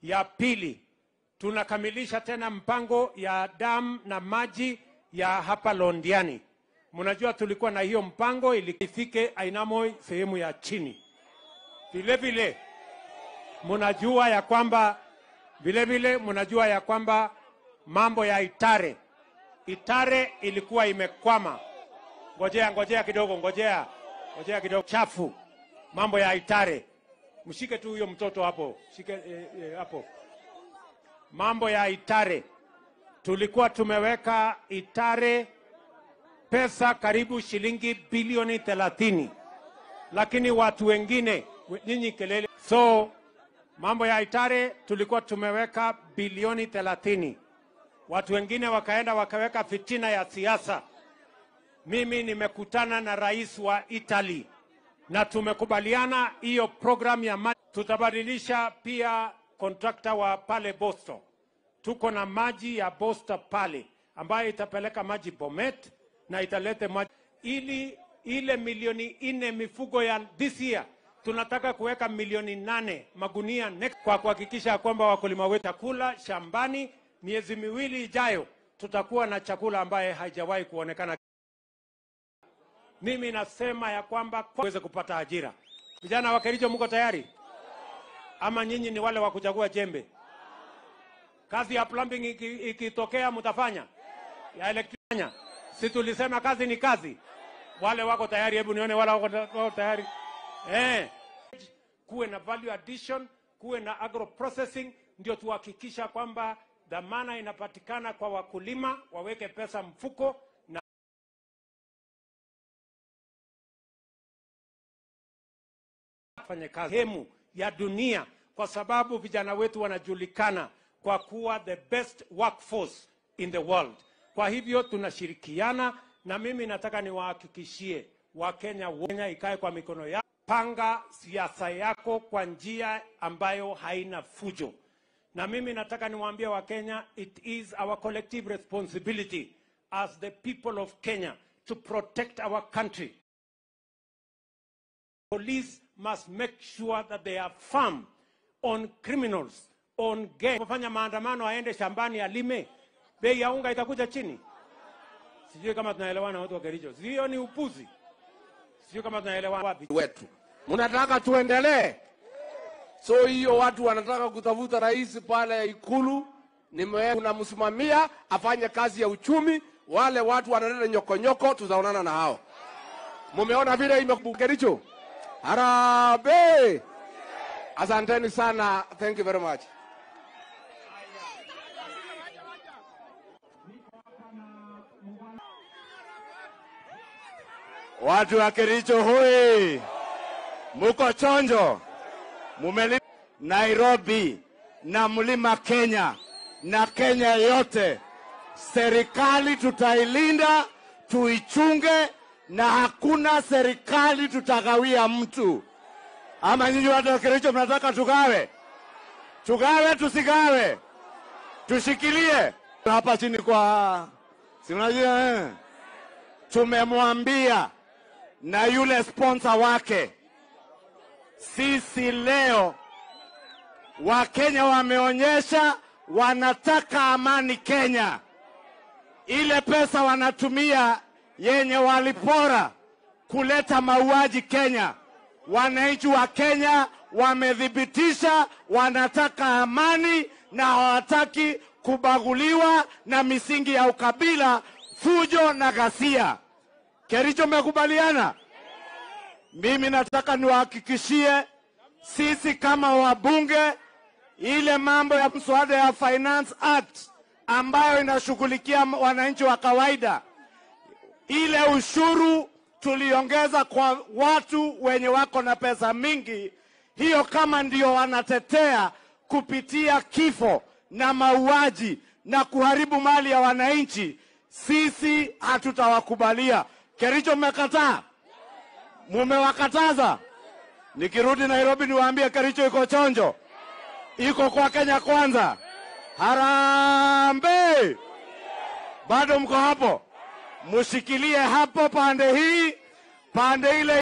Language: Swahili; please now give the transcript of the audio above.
Ya pili, tunakamilisha tena mpango ya damu na maji ya hapa Londiani. Mnajua tulikuwa na hiyo mpango ili ifike Ainamoi sehemu ya chini. Vile vile mnajua ya kwamba mambo ya Itare. Itare ilikuwa imekwama. Ngojea kidogo. Chafu. Mambo ya Itare. Mshike tu huyo mtoto hapo. Shike hapo. Mambo ya Itare. Tulikuwa tumeweka Itare pesa karibu shilingi bilioni 30. Lakini watu wengine nyinyi kelele. So mambo ya Itare tulikuwa tumeweka bilioni 30. Watu wengine wakaenda wakaweka fitina ya siasa. Mimi nimekutana na rais wa Italy na tumekubaliana hiyo program ya maji. Tutabadilisha pia kontrakta wa pale Boston. Tuko na maji ya Boston pale ambayo itapeleka maji Bomet na italete maji ili ile milioni 4 mifugo ya this year tunataka kuweka milioni 8 magunia next, kwa kuhakikisha kwamba wakulima wetu chakula shambani. Miezi miwili ijayo tutakuwa na chakula ambaye haijawahi kuonekana. Mimi nasema ya kwamba kuweze kupata ajira. Vijana wa Kericho mko tayari? Ama nyinyi ni wale wa kuchagua jembe? Kazi ya plumbing ikitokea mtafanya? Ya electrician? Si tulisema kazi ni kazi. Wale wako tayari, hebu nione wale wako tayari. Kuwe na value addition, kuwe na agro processing, ndio tuhakikisha kwamba dhamana inapatikana kwa wakulima, waweke pesa mfuko na fanye kazi hemu ya dunia, kwa sababu vijana wetu wanajulikana kwa kuwa the best workforce in the world. Kwa hivyo tunashirikiana, na mimi nataka niwahakikishie Wakenya, Kenya ikae kwa mikono yao. Panga siasa yako kwa njia ambayo haina fujo. Na mimi nataka niwaambie Wakenya, it is our collective responsibility as the people of Kenya to protect our country. Police must make sure that they are firm on criminals, on gangs. Kufanya maandamano aende shambani alime, bei ya unga itakuja chini. Sijui kama tunaelewana watu wa Kericho. Hiyo ni upuzi. Sijui kama tunaelewana wapi. Wetu. Mnataka tuendelee? So hiyo watu wanataka kutafuta rais pale Ikulu, unamsimamia afanye kazi ya uchumi. Wale watu wanaleta nyoko nyoko, tutaonana na hao. Mumeona vile imekuwa Kericho? Harambee! Asanteni sana. Thank you very much. Watu wa Kericho hoi, muko chonjo, mumeli Nairobi na mlima Kenya na Kenya yote. Serikali tutailinda, tuichunge, na hakuna serikali tutagawia mtu. Ama nyinyi watu wa Kericho mnataka tugawe? Tugawe tusigawe? Tushikilie hapa chini kwa si unajua Tumemwambia na yule sponsor wake, sisi leo Wakenya wameonyesha wanataka amani Kenya. Ile pesa wanatumia yenye walipora kuleta mauaji Kenya, wananchi wa Kenya wamethibitisha wanataka amani na hawataki kubaguliwa na misingi ya ukabila, fujo na ghasia. Kericho mmekubaliana? Mimi nataka niwahakikishie sisi kama wabunge, ile mambo ya mswada ya Finance Act ambayo inashughulikia wananchi wa kawaida, ile ushuru tuliongeza kwa watu wenye wako na pesa mingi, hiyo kama ndio wanatetea kupitia kifo na mauaji na kuharibu mali ya wananchi, sisi hatutawakubalia. Kericho mmekataa? Mumewakataza? Nikirudi Nairobi niwaambie Kericho iko chonjo, iko kwa Kenya kwanza. Harambee! Bado mko hapo? Mushikilie hapo pande hii, pande ile.